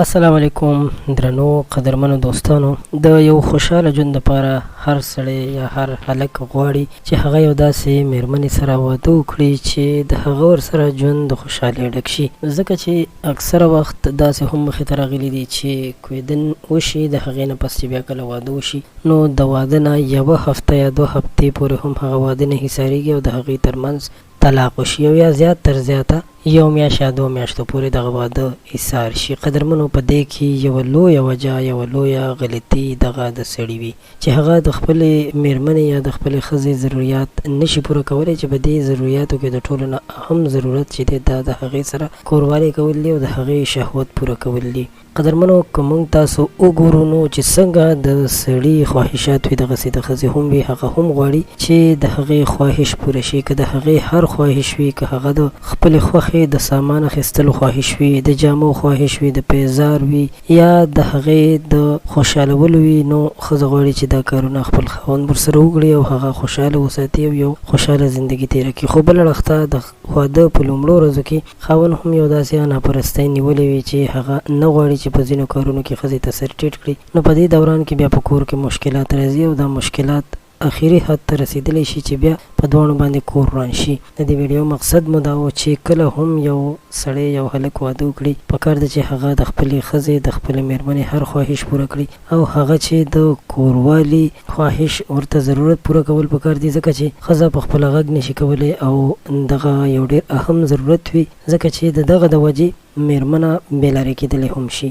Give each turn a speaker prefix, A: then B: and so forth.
A: السلام علیکم درنو قدرمنو دوستانو. د یو خوشاله ژوند لپاره هر سړی یا هر هلک غواړي چې هغه یو داسې میرمنې سره واده وکړي چې د هغه ورسره ژوند د خوشحالۍ ډک شي، ځکه چې اکثره وخت داسې هم مخې ته راغلي دي چې کویدن وشي، د هغې نه پس چې بیا کله واده وشي نو د واده نه یوه هفته یا دوه هفتې پورې هم هغه واده نه هیساریږي او د هغوی ترمنځ طلاق وشي او یا زیات تر زیاته یو میاشت یا دوه میاشتو پورې دغه واده ایسار شي. قدرمنو، په دې کې یوه لویه وجه، یوه لویه غلطي دغه د سړي وي چې هغه د خپلې میرمنې یا د خپلې ښځې ضروریات نشي پوره کولی، چې په دې ضروریاتو کې د ټولو نه اهم ضرورت چې دی دا د هغې سره کوروالی کول دي او د هغې شهوت پوره کول دي. قدرمنو، که مونږ تاسو وګورو نو چې څنګه د سړي خواهشات وي دغسې د ښځې هم وي. هغه هم غواړي چې د هغې خواهش پوره شي، که د هغې هر خواهش وي، که هغه د خپلې خوښې د سامان اخیستلو خواهش وي، د جامو خواهش وي، د پیزار وي یا د هغې د خوشحالولو وي، نو ښځه غواړي چې دا کارونه خپل خاوند ورسره وکړي او هغه خوشحاله وساتي او یو خوشحاله زندګي تیره کړي. خو بل اړخ ته د واده په لومړو ورځو کې خاوند هم یو داسې اناپرستۍ نیولې وي چې هغه نه غواړي چې په ځینو کارونو کې ښځې ته سر ټیټ کړي، نو په دې دوران کې بیا په کور کې مشکلات راځي او دا مشکلات اخري حد ته رسیدلی شي چې بیا په دواړو باندې کور وران شي. د دې ویډیو مقصد مو دا و چې کله هم یو سړی، یو هلک واده وکړي، پکار ده چې هغه د خپلې ښځې، د خپلې میرمنې هر خواهش پوره کړي او هغه چې د کوروالي خواهش ورته ضرورت پوره کول پکار دي، ځکه چې ښځه په خپله غږ نشي کولی او دغه یو ډیر اهم ضرورت وي، ځکه چې د دغه د وجې میرمنه بې لارې کیدلی هم شي.